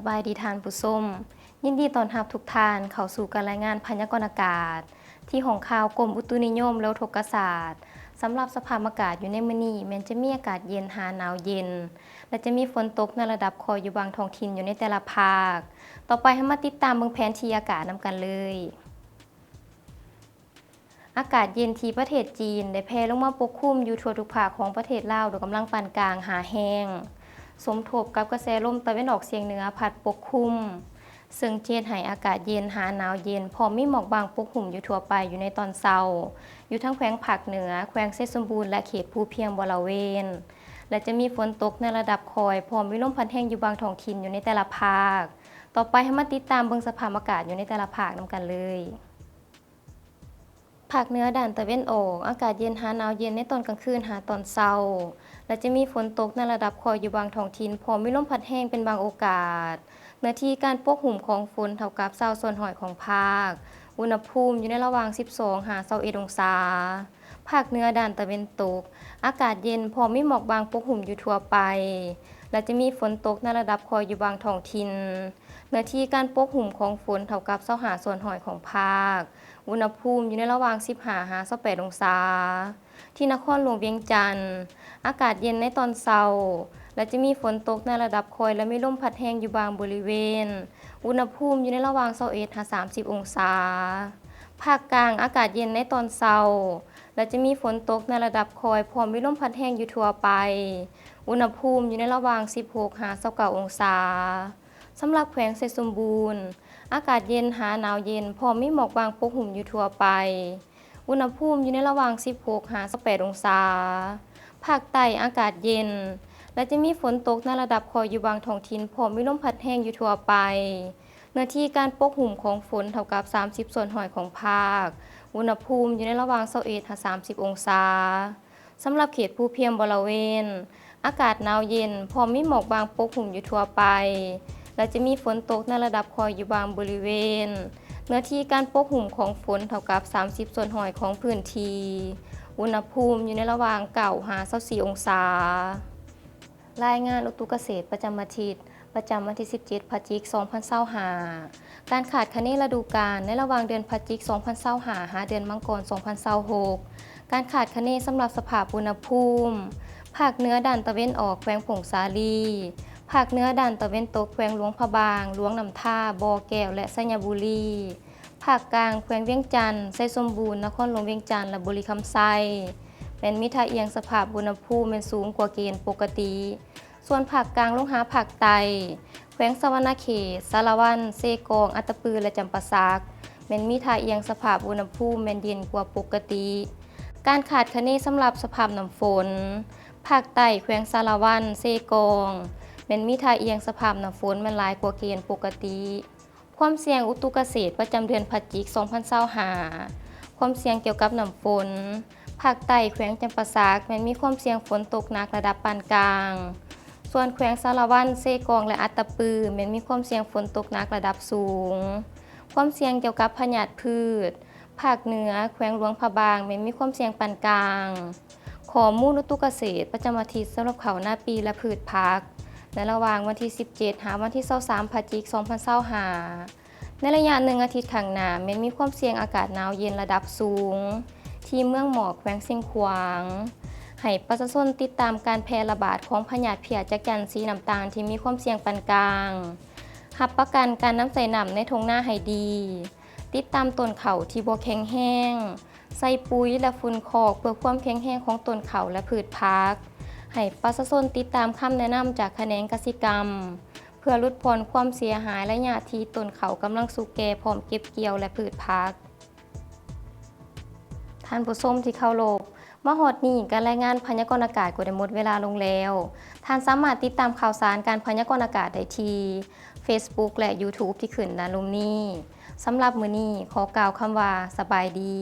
ສະບາຍດີທ່ານຜູ້ຊົມ, ຍິນດີຕ້ອນຮັບທຸກທ່ານເຂົ້າສູ່ການລາຍງານພະຍາກອນອາກາດ ທີ່ຫ້ອງຂ່າວກົມອຸຕຸນິຍົມ ແລະ ອຸທົກກະສາດ. ສຳລັບສະພາບອາກາດຢູ່ໃນມື້ນີ້ ແມ່ນຈະມີອາກາດເຢັນຫາໜາວເຢັນ ແລະ ຈະມີຝົນຕົກໃນລະດັບຄ່ອຍຢູ່ບາງທ້ອງຖິ່ນຢູ່ໃນແຕ່ລະພາກ. ຕໍ່ໄປເຮົາມາຕິດຕາມເບິ່ງແຜນທີ່ອາກາດນຳກັນເລີຍ. ອາກາດເຢັນທີ່ປະເທດຈີນໄດ້ແຜ່ລົງມາປົກຄຸມຢູ່ທົ່ວທຸກພາກຂອງປະເທດລາວ ດ້ວຍກຳລັງປານກາງຫາແຮງ, ສົມທົບກັບກະແສລົມຕາເວັນອອກສຽງເໜືອພັດປົກຄຸມ, ເຊິ່ງຈະເຮັດໃຫ້ອາກາດເຢັນຫາໜາວເຢັນ ພ້ອມມີໝອກບາງປົກຫຸ້ມຢູ່ທົ່ວໄປຢູ່ໃນຕອນເຊົ້າ ຢູ່ທັງແຂວງພາກເໜືອ, ແຂວງໄຊສົມບູນ ແລະ ເຂດພູພຽງບໍລະເວນ ແລະ ຈະມີຝົນຕົກໃນລະດັບຄ່ອຍ ພ້ອມມີລົມພັດແຮງຢູ່ບາງທ້ອງຖິ່ນຢູ່ໃນແຕ່ລະພາກ. ຕໍ່ໄປເຮົາມາຕິດຕາມເບິ່ງສະພາບອາກາດຢູ່ໃນແຕ່ລະພາກນຳກັນເລີຍ. ພາກເໜືອດ້ານຕາເວັນອອກ, ອາກາດເຢັນຫາໜາວເຢັນໃນຕອນກາງຄືນຫາຕອນເຊົ້າ ແລະ ຈະມີຝົນຕົກໃນລະດັບຄ່ອຍຢູ່ບາງທ້ອງຖິ່ນ ພ້ອມມີລົມພັດແຮງເປັນບາງໂອກາດ. ເນື້ອທີ່ການປົກຫຸ້ມຂອງຝົນເທົ່າກັບຊາວສ່ວນຮ້ອຍຂອງພາກ. ອຸນຫະພູມຢູ່ໃນລະຫວ່າງສິບສອງຫາຊາວເອັດອົງສາ. ພາກເໜືອດ້ານຕາເວັນຕົກ, ອາກາດເຢັນ ພ້ອມມີໝອກບາງປົກຫຸ້ມຢູ່ທົ່ວໄປ ແລະ ຈະມີຝົນຕົກໃນລະດັບຄ່ອຍຢູ່ບາງທ້ອງຖິ່ນ. ເນື້ອທີ່ການປົກຫຸ້ມຂອງຝົນເທົ່າກັບຊາວຫ້າສ່ວນຮ້ອຍຂອງພາກ. ອຸນຫະພູມຢູ່ໃນລະຫວ່າງສິບຫ້າຫາຊາວແປດອົງສາ. ທີ່ນະຄອນຫຼວງວຽງຈັນ, ອາກາດເຢັນໃນຕອນເຊົ້າ ແລະ ຈະມີຝົນຕົກໃນລະດັບຄ່ອຍ ແລະ ມີລົມພັດແຮງຢູ່ບາງບໍລິເວນ. ອຸນຫະພູມຢູ່ໃນລະຫວ່າງຊາວເອັດຫາສາມສິບອົງສາ. ພາກກາງ, ອາກາດເຢັນໃນຕອນເຊົ້າ ແລະ ຈະມີຝົນຕົກໃນລະດັບຄ່ອຍ ພ້ອມມີລົມພັດແຮງຢູ່ທົ່ວໄປ. ອຸນຫະພູມຢູ່ໃນລະຫວ່າງສິບຫົກຫາຊາວເກົ້າອົງສາ. ສຳລັບແຂວງໄຊສົມບູນ, ອາກາດເຢັນຫາໜາວເຢັນ ພ້ອມມີໝອກບາງປົກຫຸ້ມຢູ່ທົ່ວໄປ. ອຸນຫະພູມຢູ່ໃນລະຫວ່າງສິບຫົກຫາຊາວແປດອົງສາ. ພາກໃຕ້ອາກາດເຢັນ ແລະ ຈະມີຝົນຕົກໃນລະດັບຄ່ອຍຢູ່ບາງທ້ອງຖິ່ນ ພ້ອມມີລົມພັດແຮງຢູ່ທົ່ວໄປ. ເນື້ອທີ່ການປົກຫຸ້ມຂອງຝົນເທົ່າກັບສາມສິບສ່ວນຮ້ອຍຂອງພາກ. ອຸນຫະພູມຢູ່ໃນລະຫວ່າງຊາວເອັດຫາສາມສິບອົງສາ. ສຳລັບເຂດພູພຽງບໍລະເວນ, ອາກາດໜາວເຢັນ ພ້ອມມີໝອກບາງປົກຫຸ້ມຢູ່ທົ່ວໄປ ແລະ ຈະມີຝົນຕົກໃນລະດັບຄ່ອຍຢູ່ບາງບໍລິເວນ. ເນື້ອທີ່ການປົກຫຸ້ມຂອງຝົນເທົ່າກັບສາມສິບສ່ວນຮ້ອຍຂອງພື້ນທີ່. ອຸນຫະພູມຢູ່ໃນລະຫວ່າງເກົ້າຫາຊາວສີ່ອົງສາ. ລາຍງານອຸຕຸກະເສດປະຈຳອາທິດ ປະຈຳວັນທີສິບເຈັດ ພະຈິກ ສອງພັນຊາວຫ້າ. ການຄາດຄະເນລະດູການໃນລະຫວ່າງເດືອນພະຈິກ ສອງພັນຊາວຫ້າ ຫາເດືອນມັງກອນ ສອງພັນຊາວຫົກ. ການຄາດຄະເນສຳລັບສະພາບອຸນຫະພູມ. ພາກເໜືອດ້ານຕາເວັນອອກ ແຂວງຜົ້ງສາລີ. ພາກເໜືອດ້ານຕາເວັນຕົກ ແຂວງຫຼວງພະບາງ, ຫຼວງນ້ຳທາ, ບໍ່ແກ້ວ ແລະ ໄຊຍະບູລີ. ພາກກາງ ແຂວງວຽງຈັນ, ໄຊສົມບູນ, ນະຄອນຫຼວງວຽງຈັນ ແລະ ບໍລິຄຳໄຊ ແມ່ນມີທ່າອ່ຽງສະພາບອຸນຫະພູມແມ່ນສູງກວ່າເກນປົກກະຕິ. ສ່ວນພາກກາງລົງຫາພາກໃຕ້, ແຂວງສະຫວັນນະເຂດ, ສາລະວັນ, ເຊກອງ, ອັດຕະປື ແລະ ຈຳປາສັກ ແມ່ນມີທ່າອ່ຽງສະພາບອຸນຫະພູມແມ່ນເຢັນກວ່າປົກກະຕິ. ການຄາດຄະເນສຳລັບສະພາບນ້ຳຝົນ. ພາກໃຕ້ ແຂວງສາລະວັນ, ເຊກອງ ແມ່ນມີທ່າອ່ຽງສະພາບນ້ຳຝົນແມ່ນຫຼາຍກວ່າເກນປົກກະຕິ. ຄວາມສ່ຽງອຸຕຸກະເສດປະຈຳເດືອນພະຈິກ ສອງພັນຊາວຫ້າ. ຄວາມສ່ຽງກ່ຽວກັບນ້ຳຝົນ. ພາກໃຕ້ ແຂວງຈຳປາສັກ ແມ່ນມີຄວາມສ່ຽງຝົນຕົກໜັກລະດັບປານກາງ. ສ່ວນແຂວງສາລະວັນ, ເຊກອງ ແລະ ອັດຕະປື ແມ່ນມີຄວາມສ່ຽງຝົນຕົກໜັກລະດັບສູງ. ຄວາມສ່ຽງກ່ຽວກັບພະຍາດພືດ. ພາກເໜືອ, ແຂວງຫຼວງພະບາງ ແມ່ນມີຄວາມສ່ຽງປານກາງ. ຂໍ້ມູນອຸຕຸກະເສດປະຈຳອາທິດສຳລັບເຂົ້ານາປີ ແລະ ພືດຜັກ ໃນລະຫວ່າງວັນທີສິບເຈັດ ຫາວັນທີຊາວສາມ ພະຈິກ ສອງພັນຊາວຫ້າ. ໃນໄລຍະໜຶ່ງອາທິດຂ້າງໜ້າ ແມ່ນມີຄວາມສ່ຽງອາກາດໜາວເຢັນລະດັບສູງ ທີ່ເມືອງໝອກ ແຂວງຊຽງຂວາງ. ໃຫ້ປະຊາຊົນຕິດຕາມການແຜ່ລະບາດຂອງພະຍາດເພຍຈັກຈັ່ນສີນ້ຳຕານທີ່ມີຄວາມສ່ຽງປານກາງ, ຮັບປະກັນການນຳໃຊ້ນ້ຳໃນທົ່ງນາໃຫ້ດີ, ຕິດຕາມຕົ້ນເຂົ້າທີ່ບໍ່ແຂງແຮງ, ໃສ່ປຸ໋ຍ ແລະ ຝຸ່ນຄອກເພື່ອຄວາມແຂງແຮງຂອງຕົ້ນເຂົ້າ ແລະ ພືດຜັກ. ໃຫ້ປະຊາຊົນຕິດຕາມຄຳແນະນຳຈາກຂະແໜງກະສິກຳ ເພື່ອຫຼຸດຜ່ອນຄວາມເສຍຫາຍໄລຍະທີ່ຕົ້ນເຂົ້າກຳລັງສຸກແກ່ພ້ອມເກັບກ່ຽວ ແລະ ພືດຜັກ. ທ່ານຜູ້ຊົມທີ່ເຄົາລົບ, ມາຮອດນີ້ການລາຍງານພະຍາກອນອາກາດກໍໄດ້ໝົດເວລາລົງແລ້ວ. ທ່ານສາມາດຕິດຕາມຂ່າວສານການພະຍາກອນອາກາດໄດ້ທີ່ Facebook ແລະ YouTube ທີ່ຂຶ້ນດ້ານລຸ່ມນີ້. ສຳລັບມື້ນີ້ ຂໍກ່າວຄຳວ່າ ສະບາຍດີ.